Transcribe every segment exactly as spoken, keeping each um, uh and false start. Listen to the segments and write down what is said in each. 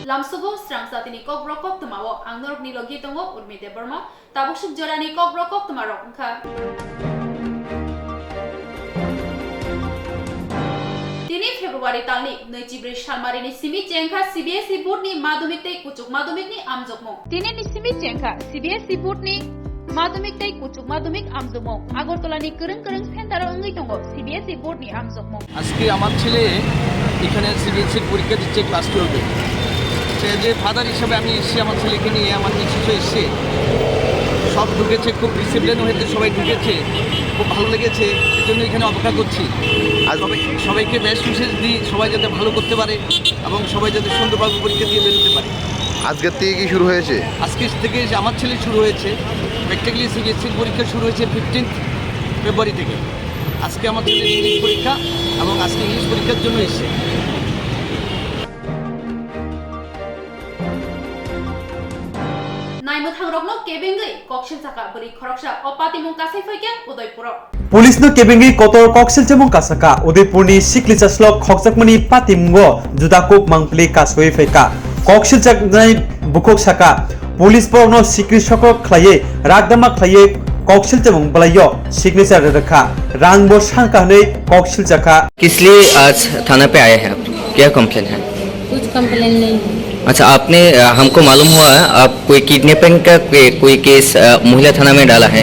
Lamsugo srang jatini kokborok koktwmao ang norokni logi tongo Urmi Debbarma. Tabuk suk jorani kokborok koktwmarok wngkha. Tini February talni nwichibrwi salmarini simi chengkha C B S E board ni madhyamik tei kuchuk madhyamik ni amjokmung. Tini ni simi chengkha C B S E board ni madhyamik tei kuchuk madhyamik amjokmung. Agartala ni kwrwng kwrwng center o wngwi tongo C B S E board ni amjokmung. আজকে আমার ছেলে এখানে সিবিএসসির পরীক্ষা দিচ্ছে ক্লাস টুয়েলভে। সে যে ফাদার হিসাবে আমি এসেছি আমার ছেলেকে নিয়ে, আমার মিসেসও এসছে, সব ঢুকেছে, খুব ডিসিপ্লিন হয়েছে, সবাই ঢুকেছে, খুব ভালো লেগেছে, এর জন্য এখানে অপেক্ষা করছি। আর সবাই, সবাইকে বেস্ট উইশেস দিই, সবাই যাতে ভালো করতে পারে এবং সবাই যাতে সুন্দরভাবে পরীক্ষা দিয়ে বেরোতে পারে। আজকের থেকে কি শুরু হয়েছে? আজকে থেকে যে আমার ছেলে শুরু হয়েছে, প্র্যাকটিক্যালি সিবিএসসির পরীক্ষা শুরু হয়েছে ফিফটিন্থ ফেব্রুয়ারি থেকে। আজকে আমার ছেলের ইংলিশ পরীক্ষা এবং আজকে ইংলিশ পরীক্ষার জন্য এসছে। Naimwthangrokno kebengwi koksil saka bwrwi khoroksa o patimung kasai phaikha Udaipuro. Police no kebengwi kotor koksil chamung kasaka Udaipurni sikli chaslok khokjakmani patimungo juda kuk mangpili kasoi phaikha. Koksil jaknai bukhuk saka, police borokno sikri sokro khlaiwi rakdama khlaiwi koksil chamung bwlaio signature rwkha, rangbo sangkha hwnwi koksil jakha. किस लिए आज थाना पे आए हैं आप? क्या कंप्लेन है? कुछ कंप्लेन नहीं है। अच्छा, आपने, अ, हमको मालूम हुआ है आप कोई किडनैपिंग का कोई, कोई केस, अ, महिला थाना में डाला है,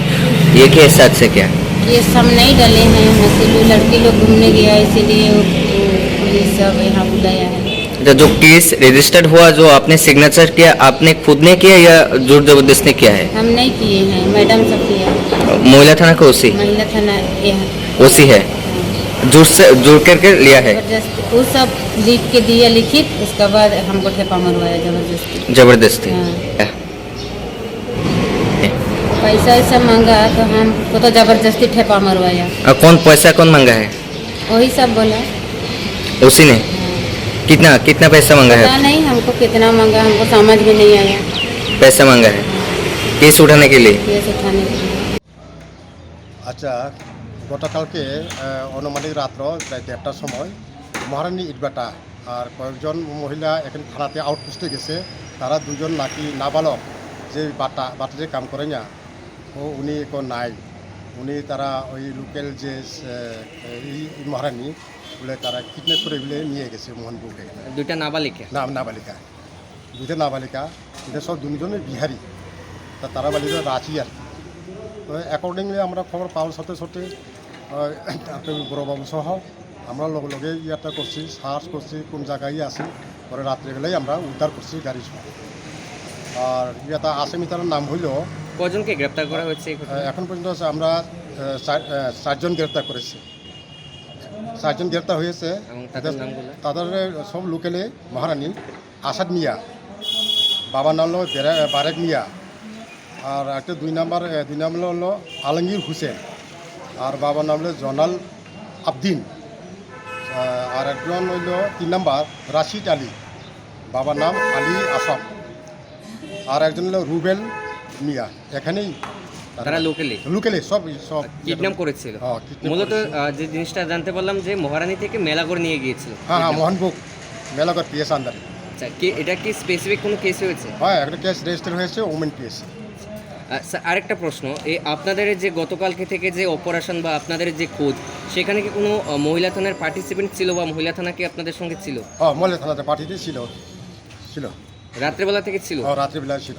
ये क्या सच है क्या? केस हम नहीं डाले हैं, हम ऐसे लड़की लोग घूमने गया, इसीलिए वो, वो पुलिस सब यहाँ बुलाया है। अच्छा, जो केस रजिस्टर्ड हुआ, जो आपने सिग्नेचर किया, आपने खुद ने किया या जोर जबरदस्त ने किया है? हम नहीं किए हैं, मैडम सब किया। महिला थाना का ओसी? महिला थाना ये है। ओसी है? जोर से, जोर करके लिया है? जबरदस्त, वो सब लिख के दिया लिखित, उसके बाद हमको ठेपा मरवाया जबरदस्ती। जबरदस्ती? हाँ। पैसा ऐसा मांगा तो हमको तो जबरदस्ती ठेपा मरवाया। और कौन पैसा कौन मांगा है? वही सब बोला। उसी ने? हाँ। कितना, कितना पैसा मांगा है? पता नहीं हमको कितना मांगा, हमको समझ में नहीं आया। पैसा मांगा है? केस उठाने के लिए? केस उठाने के लिए। আচ্ছা, গতকালকে, আহ, আনুমানিক রাত্র প্রায় দেড়টার সময় মহারানী ইটভাটা আর কয়েকজন মহিলা এখানে থানাতে আউটপোস্টে গেছে। তারা দুজন নাকি নাবালক, যে বাটা, বাটা যে কাম করে না, ও উনি এখন নাই। উনি তারা ওই লোকাল যে, আহ, এই, এই মহারানী বলে তারা কিডন্যাপ করে বলে নিয়ে গেছে মোহনপুর থেকে। দুইটা নাবালিকা? না, নাবালিকা। দুইটা নাবালিকা, এটা সব দুজনই বিহারি। তা তারা বাড়ি হলো রাঁচি আর কি। তো অ্যাকর্ডিংলি আমরা খবর পাওয়ার সাথে সাথে, আহ, আপনার বড়বাবু সহ আমরা লগে লগে ইয়াটা করছি, সার্চ করছি কোন জায়গায় আছে। পরে রাত্রেবেলায় আমরা উদ্ধার করছি গাড়ি সহ। আর ইয়াটা আসামি তার নাম হইল কজনকে গ্রেপ্তার করা হয়েছে এই ঘটনায়? আহ, এখন পর্যন্ত আছে আমরা, আহ, চার, আহ, চারজন গ্রেপ্তার করেছি। চারজন গ্রেপ্তার হয়েছে। এবং তাদের নামগুলো? তাদের সব লোকালে মহারানী, আসাদ মিয়া, বাবার নাম হলো বেরা-, বারেক মিয়া, আর একটা দুই নাম্বার, এ, দুই নাম্বার হলো আলমগীর হোসেন, আর বাবার নাম হলো জনাল আবদিন, আহ, আর একজন হইলো তিন নাম্বার রাশিদ আলী, বাবার নাম আলী আসাম। আর একজন হলো রুবেল মিয়া, এখানেই তারা তারা লোকালি? লোকালি, সব, সব কিডন্যাপ করেছিল? হ্যাঁ, কিডন্যাপ মূলত, করেছিল। আহ, যে জিনিসটা জানতে পারলাম যে মহারানী থেকে মেলাগড় নিয়ে গিয়েছিল হ্যাঁ, হ্যাঁ, কিডন্যাপ। মোহনভোগ, মেলাগড় পিএস আন্ডারে। আচ্ছা, কি, এটা কি স্পেসিফিক কোনো কেস হয়েছে? হ্যাঁ, একটা কেস রেজিস্টার হয়েছে, ওমেন কেস। আহ, স্যার, আরেকটা প্রশ্ন, এই আপনাদের যে গতকালকে থেকে যে অপারেশন বা আপনাদের যে খোঁজ, সেখানে কি কোনো, আহ, মহিলা থানার পার্টিসিপেন্ট ছিল বা মহিলা থানা কি আপনাদের সঙ্গে ছিল? হ্যাঁ, মহিলা থানাতে পার্টিতে ছিল, ছিল। রাত্রেবেলা থেকে ছিল? ও, রাত্রিবেলা ছিল।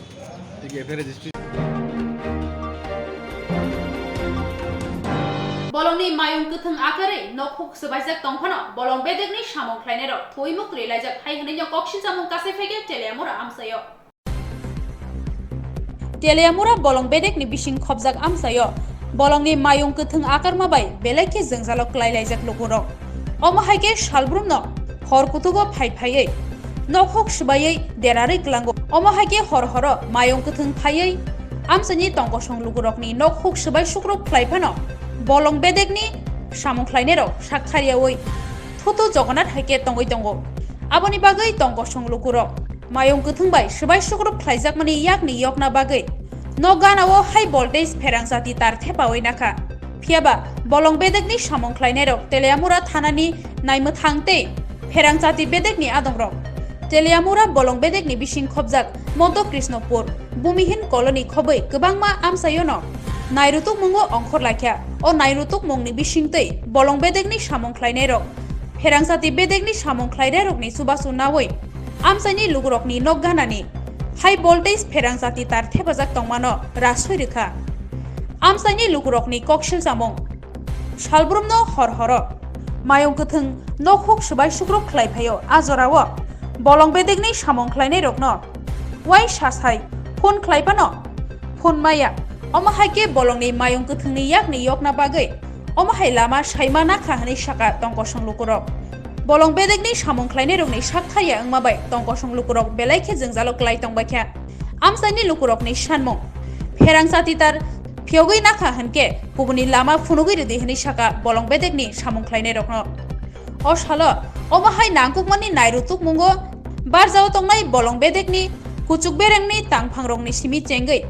Bolongni mayung kwthwng akarwi nokhuk swbaijak tongphano bolong bedekni samung khlainairok thwi muktwi laijak hai hwnwi no koksilchamung kasai phaikha Teliamura amchaio. Teliamura bolong bedekni bising khopjak amchaio bolongni mayung kwthwng akarma bai belai khe jwngjalo klai laijak lukurok. Omo hai khe salbrumno hor kutugo phai phaiwi nokhuk swbaiwi derarwi klango. Omo hai khe hor horo mayung kwthwng phaiwi amchaini tongkosong lukurokni nokhuk swbai sukruk khlai phano bolong bedekni samung khlainairok sak thariyawi thutu jogonat hai khe tongwi tongo. Aboni bagwi tongkosong lukurok mayung kwthwng bai swbai sukruk khlaijakmani yakni yokna bagwi nok ganao high voltage pherang jati tar thepawi nakha. Phiyaba bolong bedekni samung khlainairok Teliamura thanani naimwthang tei pherang jati bedekni adongrok Teliamura bolong bedekni bising khobjak Moto Krishnopur, Bumihin Colony khobwi kwbangma amchaiono nairutukmungo ongkhor laikha. O nairutukmungni bisingtwi bolong bedekni samung khlainairok, pherang jati bedekni samung khlainairokni chubachu naui amchaini lukurokni nok ganani high voltage pherang jati tar thepajak tongmano rasui rwkha. Amchaini lukurokni koksil chamung salbrumno hor horo mayung kwthwng nokhuk swbai sukruk khlai phaio. A jorao bolong bedekni samung khlainairokno uaisa sai phone khlai phano phone maya. Omo hai khe bolongni mayung kwthwngni yakni yokna bagwi omo hai lama saima nakha hwnwi saka tongkosong lukurok. Bolong bedekni samung khlainairokni sak thaya wngma bai tongkosong lukurok belai khe jwngjalo klai tongbaikha. Amchaini lukurokni sanmung, pherang jati tar phiyogwi nakha hwnkhe kubuni lama phunugwi rwdi hwnwi saka bolong bedekni samung khlainairokno. O salo omo hai nangkukmani nairutukmungo barjao tongnai bolong bedekni kuchuk berengni tangphangrokni simi chengwi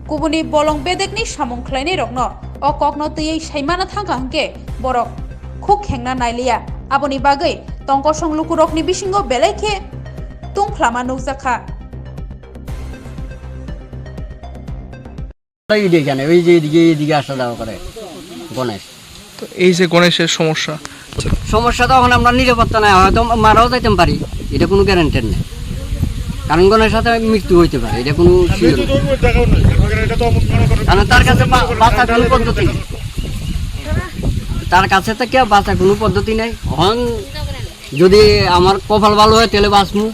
kubuni bolong bedekni samung khlainairokno o kokno twiwi saimana thangkha hwnkhe borok khuk khengna nailiya. Aboni bagwi tongkosong lukurokni bisingo belai khe tungphlama nukjakha. এই যে এখানে, ওই যে এদিকে, এদিকে আসা যাওয়া করে গণেশ। তো এই যে গণেশের সমস্যা, সমস্যা তো এখন আমরা নিরাপত্তা নাই, হয়তো মারাও যাইতাম পারি, এটা কোনো গ্যারান্টি নেই। কারণ গণেশের সাথে মৃত্যু হইতে পারে, এটা কোনো শিওর নেই। কারণ তার কাছে বা-, বাঁচার কোনো পদ্ধতি নেই। তার কাছে তো কেউ বাঁচার কোনো পদ্ধতি নেই। এখন যদি আমার কপাল ভালো হয়, তাহলে বাঁচমু।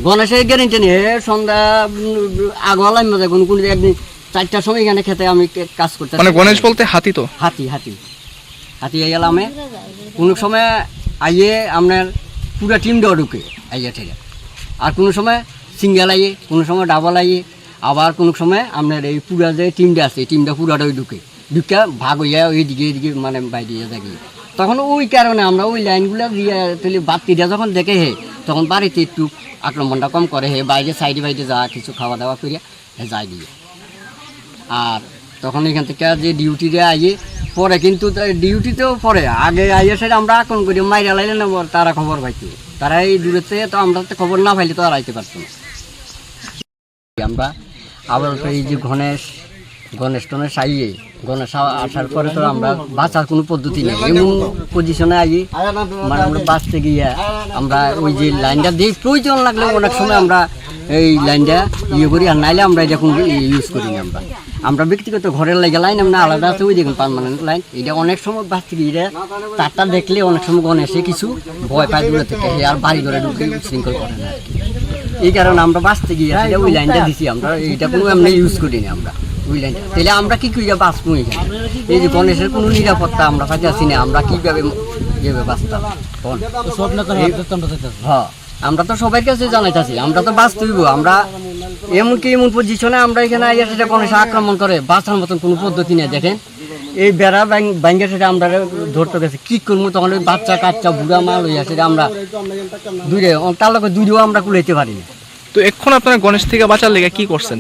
গণেশের গ্যারান্টি নেই। হে সন্ধ্যা, উম, আগুয়া লাইন মধ্যে কোনো, কোনো একদিন চারটার সময় এখানে খেতে আমি কে-, কাজ করতে মানে থাকি। গণেশ বলতে হাতি তো? হাতি, হাতি। হাতি আইয়া লামে। কোনো সময় আইয়ে আপনার পুরা টিম দেওয়া ঢুকে, আইয়া থেকে। আর কোনো সময় সিঙ্গেল আইয়ে, কোনো সময় ডাবল আইয়ে, আবার কোনো সময় আপনার এই পুরা যে টিমটা আছে, এই টিমটা পুরাটাই ঢুকে। ঢুকে ভাগ হইয়া ওইদিকে, এইদিকে মানে বাইরে হইয়া যায় গিয়ে। তখন ওই কারণে আমরা ওই লাইনগুলো দিয়ে, তাহলে বাত্তিটা যখন দেখে হে, তখন বাড়িতে একটু আক্রমণটা কম করে হে, বাইরে সাইডে বাইরে যা কিছু খাওয়া দাওয়া করিয়া হে যায় গিয়ে। আর তখন এখান থেকে যে ডিউটিতে আইয়ে পরে, কিন্তু তা-, ডিউটি তো পরে, আগে আইয়ে সেটা আমরা আক্রমণ করি, মাইরা লাইলে না বল, তারা খবর পাইতো। তারা এই দূরের থেকে তো আমরা তো খবর না পাইলে তো আর আইতে পারতো না। আমরা আপাতত এই যে গণেশ, গণেশ টণেশ আইয়ে, গণেশ আ-, আসার পরে তো আমরা বাঁচার কোনো পদ্ধতি নেই। এমন পজিশনে আইয়ে, মানে আমরা বাঁচতে গিয়া আমরা ওই যে লাইনটা দিয়ে প্রয়োজন লাগলে অনেক সময় আমরা এই লাইনটা ইয়ে করি, আর নাইলে আমরা এটা কোনো ইউজ করি না আমরা। আমরা ব্যক্তিগত ঘরের লাগে লাইন আমরা আলাদা আছে, ওই দেখুন পার্মানেন্ট লাইন। এটা অনেক সময় বাঁচতে গিয়ে এটা তারটা দেখলে অনেক সময় গণেশে কিছু ভয় পায় দূরে থেকে, আর বাড়ি ঘরে ঢুকে উশৃঙ্খল করে না আর কি। এই কারণে আমরা বাঁচতে গিয়ে আসলে ওই লাইনটা দিছি আমরা, এইটা কোনো এমনি ইউজ করি না আমরা ওই লাইনটা। তাহলে আমরা কি করি বাঁচবো এখানে? এই যে গণেশের কোনো নিরাপত্তা আমরা পাইতেছি না, আমরা কিভাবে, কিভাবে বাঁচতাম? কোন? তো সব না তো এই হাতে তো আমরা চাইতেছি। হ্যাঁ, আমরা তো সবার কাছে জানাইতেছি, আমরা তো বাঁচতে হইব। আমরা এমনকি এমন পজিশনে আমরা এখানে আইয়া সেটা গণেশ আক্রমণ করে, বাঁচার মতন কোনো পদ্ধতি নেই। দেখেন, এই বেড়া ভাঙ-, ভাঙ্গে সেটা আমরা ধরতে গেছে, কি করবো? তখন ওই বাচ্চা কাচ্চা বুড়া মা লইয়া সেটা আমরা দূরে, ও, তার লগে দূরেও আমরা কুলাইতে পারি না। তো এখন আপনারা গণেশ থেকে বাঁচার লেগে কি করছেন?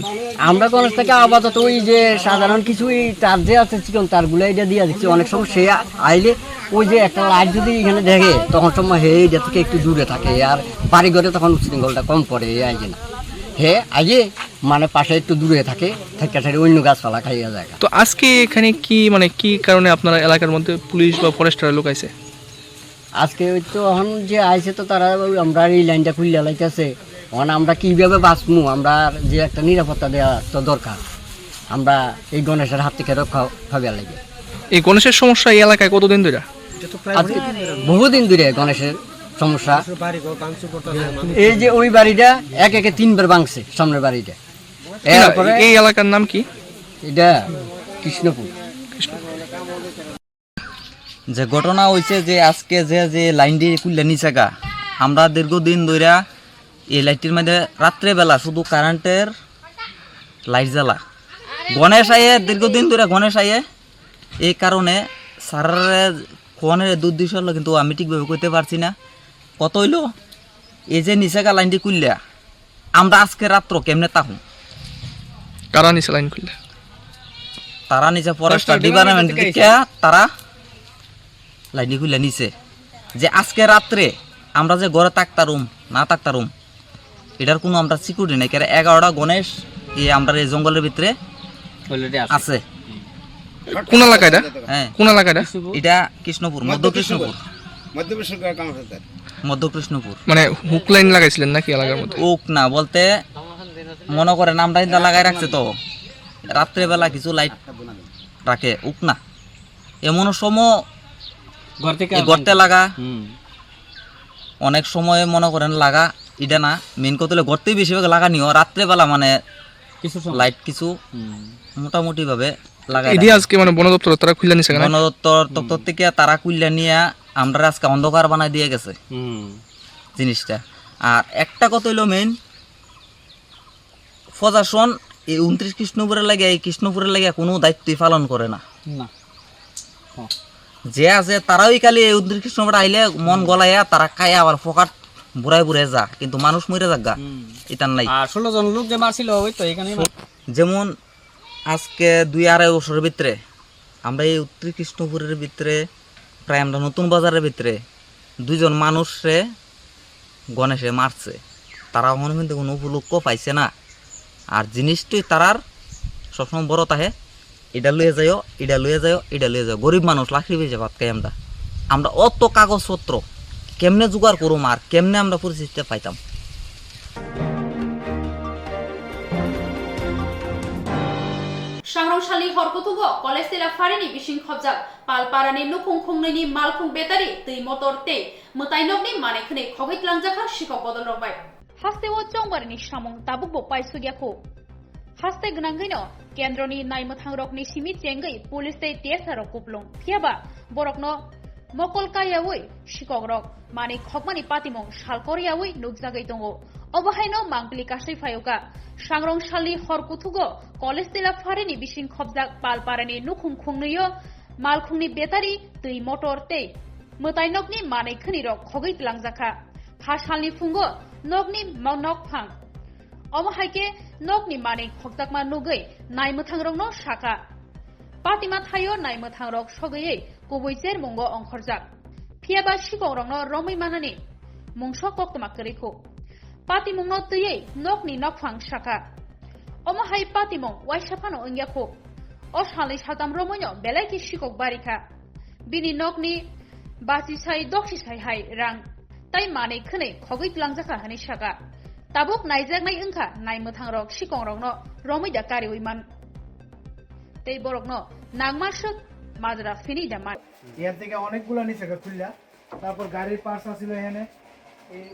আমরা গণেশ থেকে আপাতত ওই যে সাধারণ কিছু এই তার যে আছে চিকন তারগুলো এটা দিয়ে দিচ্ছি। অনেক সময় সে আইলে ওই যে একটা লাইট যদি এখানে দেখে, তখন সময় হে এটা থেকে একটু দূরে থাকে, আর বাড়ি ঘরে তখন উশৃঙ্খলটা কম করে, এই আইলে না। হে আইয়ে মানে পাশে একটু দূরে থাকে, থেকে সাইডে অন্য গাছপালা খাইয়া যায়। তো আজকে এখানে কি, মানে, কি কারণে আপনারা এলাকার মধ্যে পুলিশ বা ফরেস্টার লোক আইছে? আজকে ওই তো এখন যে আইছে তো তারা ওই আমরা এই লাইনটা খুললে লাইতেছে, এখন আমরা কিভাবে বাঁচমু? আমরা যে একটা নিরাপত্তা দেওয়া তো দরকার, আমরা এই গণেশের হাত থেকে রক্ষা পাবে লাগে। এই গণেশের সমস্যা এই এলাকায় কতদিন ধরে? আজকে বহুদিন ধরে গণেশের সমস্যা। এই যে ওই বাড়িটা এক একে তিনবার ভাঙছে, সামনের বাড়িটা। কি না-, এরপরে এই এলাকার নাম কি? এটা কৃষ্ণপুর। কৃষ্ণ। যে ঘটনা হইছে যে আজকে যে, যে লাইনটি খুললে নিচে গা, আমরা দীর্ঘদিন ধইরা এই লাইটটির মধ্যে রাত্রে বেলা শুধু কারেন্টের লাইট জ্বালা। গণেশ আইয়ে, দীর্ঘদিন ধরে গণেশ আইয়ে, এই কারণে স্যারের কোনের দুর্দৃশ্য হলো, কিন্তু আমি ঠিকভাবে কইতে পারছি না। কত হইলো? এই যে নিচে গা লাইনটি খুললে, আমরা আজকে রাত্র কেমনে থাকুম? কারা নিচে লাইন খুললে? তারা নিচে ফরেস্টার ফরেস্টার ডিপার্টমেন্ট ডিপার্টমেন্ট থেকে থেকে আইছে। তারা লাইন খুলে নিছে যে আজকে রাত্রে আমরা যে ঘরে থাকতারুম না থাকতারুম, এটার কোনো আমরা সিকিউরিটি নাই। কেন, এগারোটা গণেশ এই আমরা এই জঙ্গলের ভিতরে অলরেডি আছে। আছে। কোন এলাকা এটা? হ্যাঁ। কোন এলাকা এটা? এটা কৃষ্ণপুর, মধ্য কৃষ্ণপুর। মধ্য কৃষ্ণপুর। মধ্য কৃষ্ণপুর। মানে হুক লাইন লাগাইছিলেন নাকি এলাকার মধ্যে? হুক না বলতে, মনে করেন আমরা এটা লাগাই রাখছে তো, রাত্রেবেলা কিছু লাইট রাখে, হুক না। এমন সময় ঘর থেকে এই আর গর্তে লাগা, হুম। অনেক সময় মনে করেন লাগা, এটা না, মেইন কথা হলো গর্তেই বেশিরভাগ লাগানি হয়, রাত্রেবেলা মানে কিছু সময়। লাইট কিছু হুম। মোটামুটি ভাবে লাগাই এটি রাখে। আজকে মানে বন দপ্তর তারা খুলে নিছে কেন? বন দপ্তর, হুম। দপ্তর থেকে তারা খুলে নিয়ে আমরা আজকে অন্ধকার বানাই দিয়ে গেছে হুম। জিনিসটা। আর একটা কথা হইলো মেইন, প্রশাসন এই ঊনত্রিশ কৃষ্ণপুরের লাগে, এই কৃষ্ণপুরের লাগে কোনো দায়িত্বই পালন করে না। না। হ্যাঁ। যে আছে তারাই খালি এই ঊনত্রিশ কৃষ্ণপুরে আইলে মন হুম। গলাইয়া তারা খায় আবার ফোকাট বুড়ায় বুড়ায় যা, কিন্তু মানুষ মরে যাক গা, হুম। ইতার নাই। আর ষোলো জন লোক যে মারছিল ওই তো এখানেই মার- যেমন আজকে দুই আড়াই বছরের ভিতরে আমরা এই উত্তর কৃষ্ণপুরের ভিতরে প্রায় আমরা নতুন বাজারের ভিতরে দুইজন মানুষরে গণেশে মারছে, তারা ওখানে কিন্তু কোনো উপলক্ষ পাইছে না। আর জিনিসটি তারার সবসময় বড় তাহে, এটা লইয়া যাইও, এটা লইয়া যাইও, এটা লইয়া যাও। গরিব মানুষ লাকড়ি বেচে ভাত খাই আমরা। আমরা অত কাগজপত্র কেমনে জোগাড় করুম আর কেমনে আমরা পরিচিতি পাইতাম? Sangrong salni hor kuthungo college tila pharini bising khobjak Palparani nukhung khungnwini malkhung betari twi motor tei mwtai nokni manwi khwnwi khogwi twlangjakha sikhok bodolrok bai. Hasteo chongbarini samung tabukbo paisukya kho. Haste gwnangwino kendroni naimwthangrokni simi chengwi police tei T S R rok kuplung. Phiyaba borokno mokol kayaui sikokrok manwi khokmani patimung salkor yaui nukjagwi tongo. Obo haino mangpili kasui phaiuka. Sangrong salni hor kuthugo college tila pharini bising khobjak Palparani nukhung khungnwio malkhungni betari, twi motor tei mwtai nokni manwi khwnwirok khogwi twlangjakha. Pha salni phungo nokni mo-, nokphang. Omo hai khe nokni manwi khokjakma nugwi naimwthangrokno sakha. Patima thaio naimwthangrok sogwi kubui chermungo ongkhorjak. Phiyaba sikongrokno romwi manani mungso koktwma kwrwi kho. Patimungno twiwi nokni nokphang sakha. Omo hai patimung uaisa phano wngya kho. O salni saltam romwino belai khe sikok barikha. Bini nokni bachisai doksisai hai rang tai manwi khwnwi khogwi twlangjakha hwnwi sakha. Tabuk naijaknai wngkha naimwthangrok sikongrokno romwi da kariui man. Tei borokno nangma swk majra phini da man. ইয়ার থেকে অনেকগুলা নিচে খুললা। তারপর গাড়ির পার্টস আছিল এখানে, এই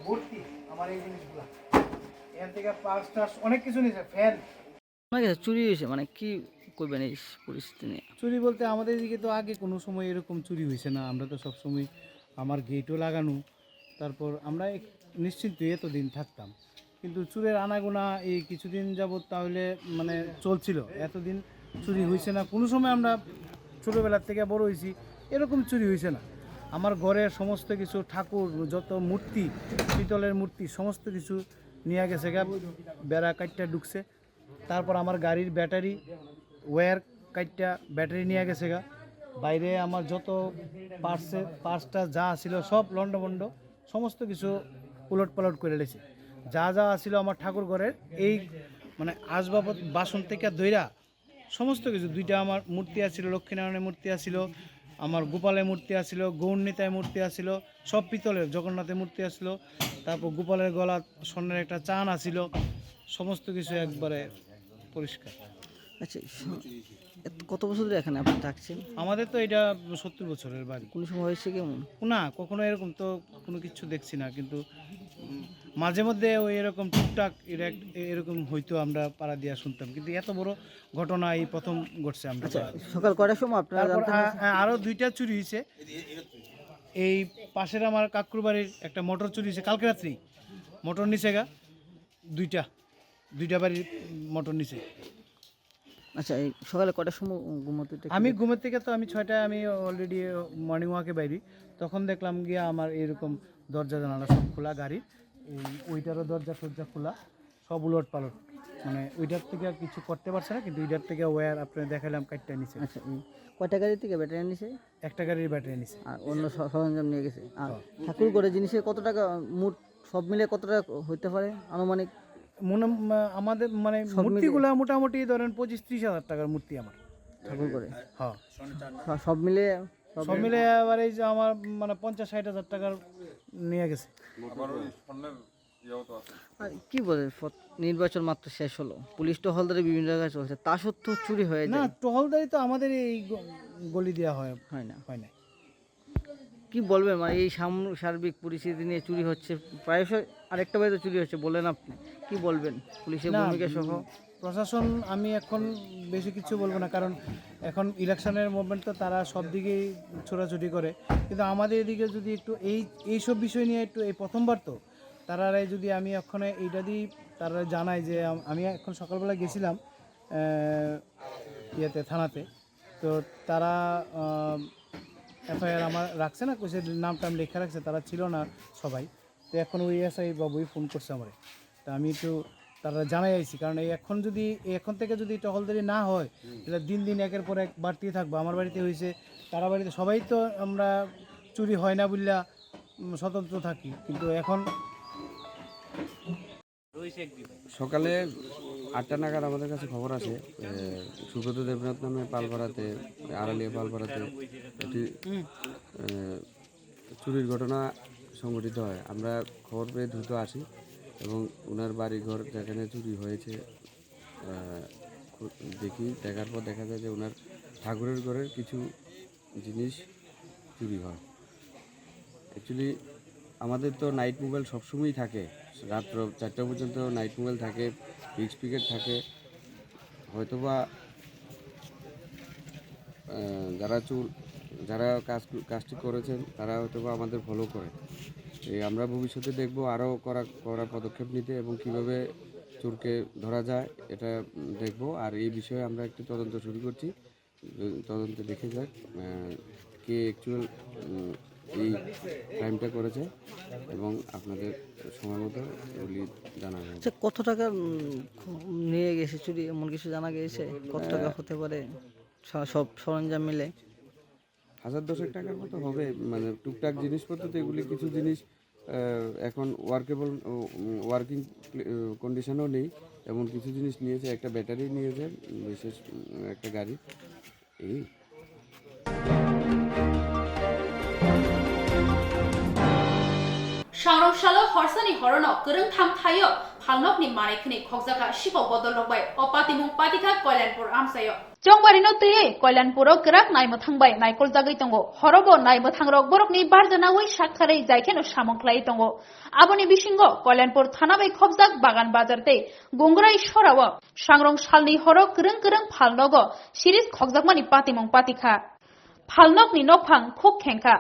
ভর্তি আমার এই জিনিসগুলা। এখান থেকে পার্টস টার্টস অনেক কিছু নিচে, ফ্যান। আপনার কাছে চুরি হয়েছে, মানে কি করবেন এই পরিস্থিতি নিয়ে? চুরি বলতে আমাদের এদিকে তো আগে কোনো সময় এরকম চুরি হয়েছে না, আমরা তো সবসময় আমার গেটও লাগানো, তারপর আমরা এক-, নিশ্চিন্ত এতদিন থাকতাম। কিন্তু চুরের আনাগোনা এই কিছুদিন যাবৎ তাহলে মানে চলছিল। এতদিন চুরি হইছে না, কোনো সময় আমরা ছোটোবেলার থেকে বড় হইছি, এরকম চুরি হইছে না। আমার ঘরের সমস্ত কিছু ঠাকুর, যত মূর্তি, পিতলের মূর্তি, সমস্ত কিছু নিয়ে গেছে গা, বেড়া কাটটা ঢুকছে। তারপর আমার গাড়ির ব্যাটারি, ওয়্যার কাটটা ব্যাটারি নিয়ে গেছে গা। বাইরে আমার যত পার্সে-, পার্সটা যা ছিল সব লণ্ডভণ্ড, সমস্ত কিছু উলট পালট করে লেছে। যা যা আছিল আমার ঠাকুর ঘরের এই মানে আসবাব বাসন থেকে দইরা সমস্ত কিছু, দুইটা আমার মূর্তি আছিল, লক্ষ্মীনারায়ণের মূর্তি আছিল, আমার গোপালের মূর্তি আছিল, গৌরনিতায় মূর্তি আছিল, সব পিতলের জগন্নাথের মূর্তি আছিল, তারপর গোপালের গলা স্বর্ণের একটা চান আছিল, সমস্ত কিছু একবারে পরিষ্কার। আচ্ছা, স-, এত, কত বছর ধরে এখানে আপনি থাকছেন? আমাদের তো এটা সত্তর বছরের বাড়ি। কোনো সময় হয়েছে কি এমন? না, কখনো এরকম তো কোনো কিছু দেখছি না, কিন্তু, উম, মাঝে মধ্যে ওই এরকম টুকটাক এরা-, এরকম হয়তো আমরা পাড়া দিয়া শুনতাম, কিন্তু এত বড় ঘটনা এই প্রথম ঘটছে আমরা আচ্ছা, পাড়ায়। সকাল কয়টার সময় আপনারা তারপর জানতে আ-, পারছেন? আ-, আরো দুইটা চুরি হয়েছে। এই পাশের আমার কাকুর বাড়ির একটা মোটর চুরি হয়েছে কালকে রাত্রেই, মোটর নিচে গা দুইটা, দুইটা বাড়ির মোটর নিচে। আচ্ছা, এই সকালে কটার সময় ঘুমোতে উঠে? আমি ঘুমের থেকে তো আমি ছয়টায় আমি অলরেডি মর্নিং ওয়াকে বাইরি, তখন দেখলাম গিয়া আমার এরকম দরজা জানালা সব খোলা, গাড়ির এই ওইটারও দরজা টরজা খোলা, সব উলট পালট। মানে ওইটার থেকে আর কিছু করতে পারছে না, কিন্তু ওইটার থেকে ওয়্যার আপনি দেখাইলাম কাটটা নিচে। আচ্ছা, এই কয়টা গাড়ি থেকে ব্যাটারি নিছে? একটা গাড়ির ব্যাটারি নিছে। আর অন্য স-, সরঞ্জাম নিয়ে গেছে। আর হ্যাঁ। ঠাকুর ঘরে জিনিসে কত টাকা মোট সব মিলে কত টাকা হইতে পারে আনুমানিক? মনে, মা-, আমাদের মানে সব মিলে? মূর্তিগুলা মোটামুটি ধরেন পঁচিশ ত্রিশ হাজার টাকার মূর্তি আমার। ঠাকুর করে? হ্যাঁ। স-, সব মিলে? সব সব মিলে? মিলে আবার এই যে আমার মানে পঞ্চাশ ষাট হাজার টাকার নিয়ে গেছে। আবার ওই স্বর্ণের ইয়েও তো আছে। আর কি বলে, ফত-, নির্বাচন মাত্র শেষ হলো, পুলিশ টহলদারি বিভিন্ন জায়গায় চলছে, তা সত্ত্বেও চুরি হয়ে না, যায়। টহলদারি তো আমাদের এই গ-, গলি দেওয়া হয়। হয় না। হয় না। কি বলবেন, মানে, এই সাম-, সার্বিক পরিস্থিতি নিয়ে চুরি হচ্ছে, প্রায়শই আরেকটা বাড়িতে চুরি হচ্ছে বলেন আপনি, কি বলবেন পুলিশের না, ভূমিকা সহ? উম, প্রশাসন, আমি এখন বেশি কিছু বলবো না, কারণ এখন ইলেকশনের মুভমেন্ট তো তারা সব দিকেই ছোটাছুটি করে, কিন্তু আমাদের এদিকে যদি একটু এই, এইসব বিষয় নিয়ে একটু এই প্রথমবার তো তারা যদি আমি এখন এইটা দিয়ে তারা জানাই যে আম-, আমি এখন সকালবেলা গেছিলাম, আহ, ইয়েতে, থানাতে। তো তারা, আহ, এফআইআর আমার রাখছে না, কইছে নাম টাম লেখা রাখছে, তারা ছিল না সবাই। তো এখন ওই এসআই বাবুই ফোন করছে আমারে। তা আমি একটু তারা জানাই আইছি, কারণ এই এখন যদি, এখন থেকে যদি টহলদারি না হয়, তাহলে দিন দিন একের পর এক বাড়তেই থাকবো। আমার বাড়িতে হয়েছে, তারা বাড়িতে সবাই তো আমরা চুরি হয় না বললা, উম, স্বতন্ত্র থাকি, কিন্তু এখন সকালে আটটা নাগাদ আমাদের কাছে খবর আসে, এ, সুব্রত দেবনাথ নামে পালপাড়াতে, আড়ালিয়া পালপাড়াতে একটি, এ, চুরির ঘটনা সংঘটিত হয়। আমরা খবর পেয়ে দ্রুত আসি এবং ওনার বাড়িঘর যেখানে চুরি হয়েছে, আহ, খু-, দেখি, দেখার পর দেখা যায় যে ওনার ঠাকুরের ঘরের কিছু জিনিস চুরি হয়। অ্যাকচুয়ালি আমাদের তো নাইট মোবাইল সবসময়ই থাকে, রাত্র চারটা পর্যন্ত নাইট মোবাইল থাকে, ফিক্সড পিকেট থাকে। হয়তোবা, আহ, যারা চুর, যারা কাজ, কাজটি করেছেন, তারা হয়তোবা আমাদের ফলো করে। এই আমরা ভবিষ্যতে দেখব আরও কড়া, কড়া পদক্ষেপ নিতে এবং কিভাবে চোরকে ধরা যায়, এটা, উম, দেখব। আর এই বিষয়ে আমরা একটি তদন্ত শুরু করছি। উম, তদন্তে দেখে যাক, আহ, কে অ্যাকচুয়াল, উম, এই ক্রাইমটা করেছে এবং আপনাদের সময় মতো এগুলি জানানো হবে। আচ্ছা, কত টাকা, উম, নিয়ে গেছে চুরি, এমন কিছু জানা গেছে? কত টাকা হতে পারে? স-, সব সরঞ্জাম মিলে? হাজার দশেক টাকার মতো হবে, মানে, টুকটাক জিনিসপত্র তো এগুলি, কিছু জিনিস, আহ, এখন ওয়ার্কেবল, ও, উম, ওয়ার্কিং, আহ, কন্ডিশনেও নেই। এমন কিছু জিনিস নিয়েছে, একটা ব্যাটারি নিয়েছে, উম, বিশেষ, উম, একটা গাড়ি। এই। Sangrong salo horsani horono kwrwngtham thaio phalnokni manwi khwnwi khokjakha sikok bodolrok bai. O patimung patikha Koilanpur amchaio. Chongbarino twiwi Koilanpuro kwrak naimwthang bai naikoljagwi tongo. Horobo naimwthangrok borokni barjanawi sak kharwi jaikheno samung khlaiwi tongo. Aboni bisingo Koilanpur thana bai khopjak Bagan Bazar tei Gungrai Sorao sangrong salni horo kwrwng kwrwng phalnogo series khokjakmani patimung patikha. Phalnokni nokphang khuk khengkha.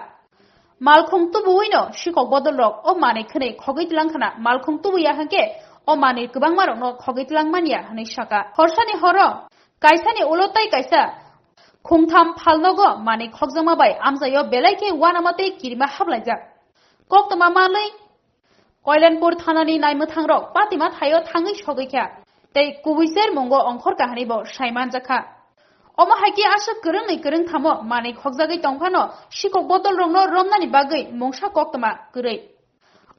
Malkhung tubuwino sikok bodolrok o manwi khwnwi khogwi twlangkhana, malkhung tubuya hwnkhe o manwi kwbangmarokno khogwi twlangmanya hwnwi sakha. Horsani horo kaisani ulo tai kaisa khungtham phalnogo manwi khokjakma bai amchaio belai khe uanama tei kirima haplaijak. Koktwma manwi Koilanpur thanani naimwthangrok patima thaio thangwi sogwi kha tei kubuiser mungo ongkhor kahani bo saimanjakha. Omo hai khe aswk kwrwngni kwrwngthamo manwi khokjagwi tongphano sikok bodolrokno romnani bagwi mungsa koktwma kwrwi.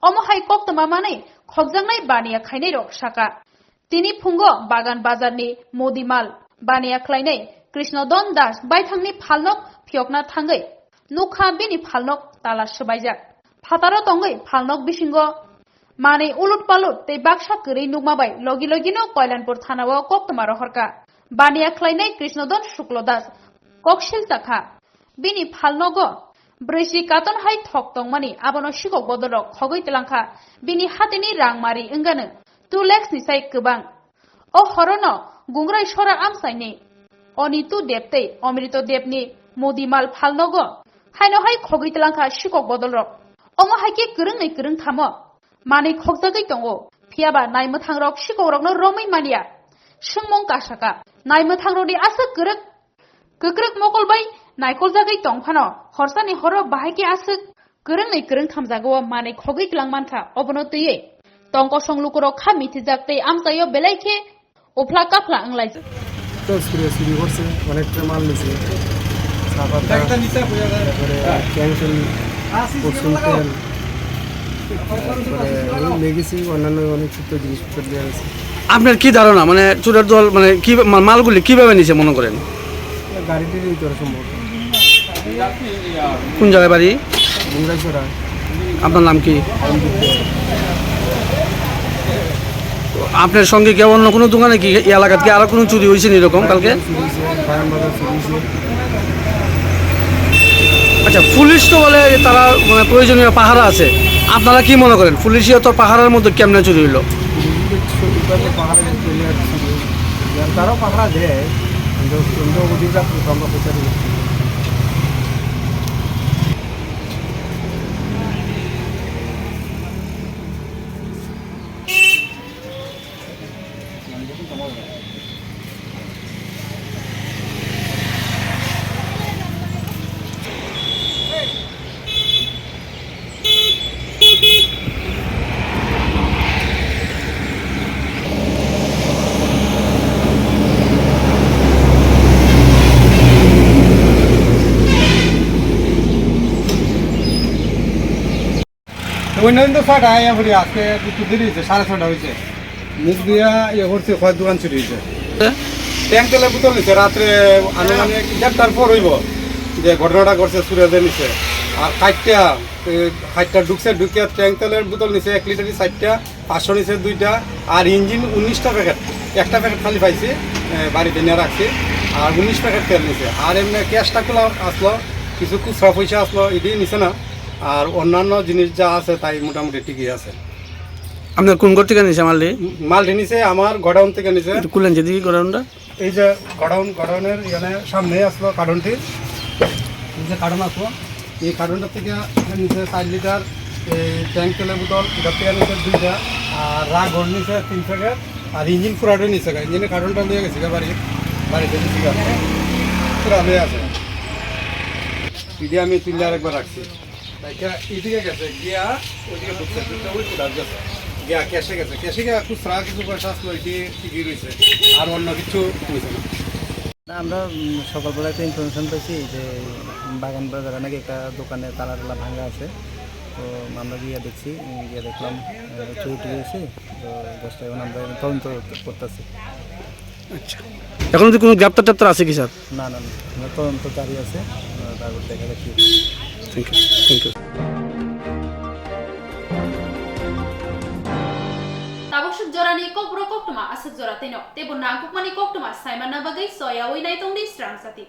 Omo hai koktwma manwi khokjaknai baniya khainairok sakha. Tini phungo Bagan Bazarni Modimal baniya khlainai Krishnodon Das baithangni phalnok phiyokna thangwi nukha bini phalnok tala swbaijak. Phataro tongwi phalnok bisingo manwi ulut palut tei baksa kwrwi nukma bai logi logino Koilanpur thanao koktwma rohorkha. Baniya khlainai Krishnodon Shuklo Das koksil chakha. Bini phalnogo brwichi katon hai thok tongmani, abono sikok bodolrok khogwi twlangkha. Bini hatini rangmari wngano two lakhs ni sai kwbang. O horono Gungrai Sora amchaini Onitu Deb tei Omrito Debni Modimal phalnogo haino hai khogwi twlangkha sikok bodolrok. Omo hai khe kwrwngni kwrwngthamo manwi khokjagwi tongo, phiyaba naimwthangrok sikokrokno romwi manya. Swngmung kasaka, naimwthangrokni aswk kwrwk Kwkrwk mokol bai naikoljagwi tong phano, horsani horo bahai khe aswk kwrwngni kwrwng thamjagao manwi khogwi twlang mankha. Obono twiwi tong kosong lukurok kha mithijak tei amchaio belai khe uphla kaphla wnglaijak. তো চুরি চুরি করছে, অনেকটা মাল নিছে, চা পাতা, তারপরে ক্যান্সেল, রসুন তেল, তারপরে ওই লেগেসি অন্যান্য অনেক কিছু জিনিসপত্র দেওয়া হয়েছে। আপনার কি ধারণা, মানে চোরের দল মানে কি মা-, মালগুলি কিভাবে নিছে মনে করেন? গাড়িতে নিতে পারে সম্ভবত। কোন জায়গায় বাড়ি? মুংরাইছড়া। আপনার নাম কি? অরুণ দে। আপনার সঙ্গে কেউ অন্য কোনো দোকানে কি এই এলাকাত কি আরো কোনো চুরি হয়েছে এরকম কালকে? চুরি হয়েছে, বাগান বাজার চুরি হয়েছে। আচ্ছা, পুলিশ তো বলে তারা মানে প্রয়োজনীয় পাহারা আছে, আপনারা কি মনে করেন পুলিশিও তো পাহারার মধ্যে কেমনে চুরি হইলো? পুলিশ তো সত্যি কথা পাহারা দিতে চলে আর চুরি হয়েছে। তারাও পাহারা দেয়, কিন্তু অন্য অভিযোগ আমরা প্রচার করছি। তো অন্যদিন তো ছয়টা আইয়া পড়ি, আজকে একটু দেরি হয়েছে, সাড়ে ছয়টা হয়েছে। মুখ দিয়া ইয়ে করছে, কয় দোকান চুরি হয়েছে। হ্যাঁ? ট্যাঙ্ক তেলের বোতল নিছে রাত্রে আনুমানিক দেড়টার পর হইব যে ঘটনাটা করছে, চুরে যে নিছে। আর খাইটটা, এ, খাইটটা ঢুকছে, ঢুকিয়া ট্যাঙ্ক তেলের বোতল নিছে এক লিটারই চারটা, পাঁচশো নিছে দুইটা, আর ইঞ্জিন উনিশটা প্যাকেট, একটা প্যাকেট খালি পাইছি, এ, বাড়িতে নিয়ে রাখছি, আর উনিশ প্যাকেট তেল নিছে। আর এমনি ক্যাশটা খোলা আসলো, কিছু খুচরা পয়সা আসলো, এটাই নিছে না। আর অন্যান্য জিনিস যা আছে তাই মোটামুটি ঠিকই আছে। আপনার কোন ঘর থেকে নিছে মালটি? উম, মালটি নিছে আমার গোডাউন থেকে নিছে। একটু খুলেন যদি গোডাউনটা। এই যে গোডাউন, গোডাউনের এখানে সামনেই আসলো কার্টনটি, এই যে কার্টন আসলো, এই কার্টনটা থেকে নিছে চার লিটার এই ট্যাঙ্ক তেলের বোতল, এটা থেকে নিছে দুইটা, আর রাগ গোল্ড নিছে তিন প্যাকেট, আর ইঞ্জিন পুরাটাই নিছে গা। ইঞ্জিনের কার্টনটা লইয়া গেছে গা বাড়ি, বাড়িতে নিছে গা, পুরা লইয়া আছে, এটা আমি তুললে আরেকবার রাখছি। তাই গিয়া এদিকে গেছে, গিয়া ওইদিকে ঢুকছে, ঢুকতে ওই কোথাও গেছে। গিয়া ক্যাশে গেছে, ক্যাশে গিয়া খুচরা কিছু পয়সা আসলো, এটি ঠিকই রয়েছে, আর অন্য কিছু হয়েছে না। না, আমরা, উম, সকালবেলা একটা ইনফরমেশন পাইছি যে বাগান বাজারে নাকি একটা দোকানে তালা টালা ভাঙা আছে। তো আমরা গিয়া দেখছি, উম, গিয়া দেখলাম, আহ, চুরি টুরি হয়েছে। তো just এখন আমরা তদন্ত করতেছি। আচ্ছা, এখন যদি কোনো গ্রেপ্তার ট্রেপ্তার আছে কি, স্যার? না, না, না, আমরা তদন্ত জারি আছে, আহ, তারপর দেখা যাক কি হয়। Thank you, thank you. Tabuk swk jorani kokborok koktwma aswk jora twino, teibo nangkukmani koktwma saimanna bagwi choyaui naitongdi srang jati.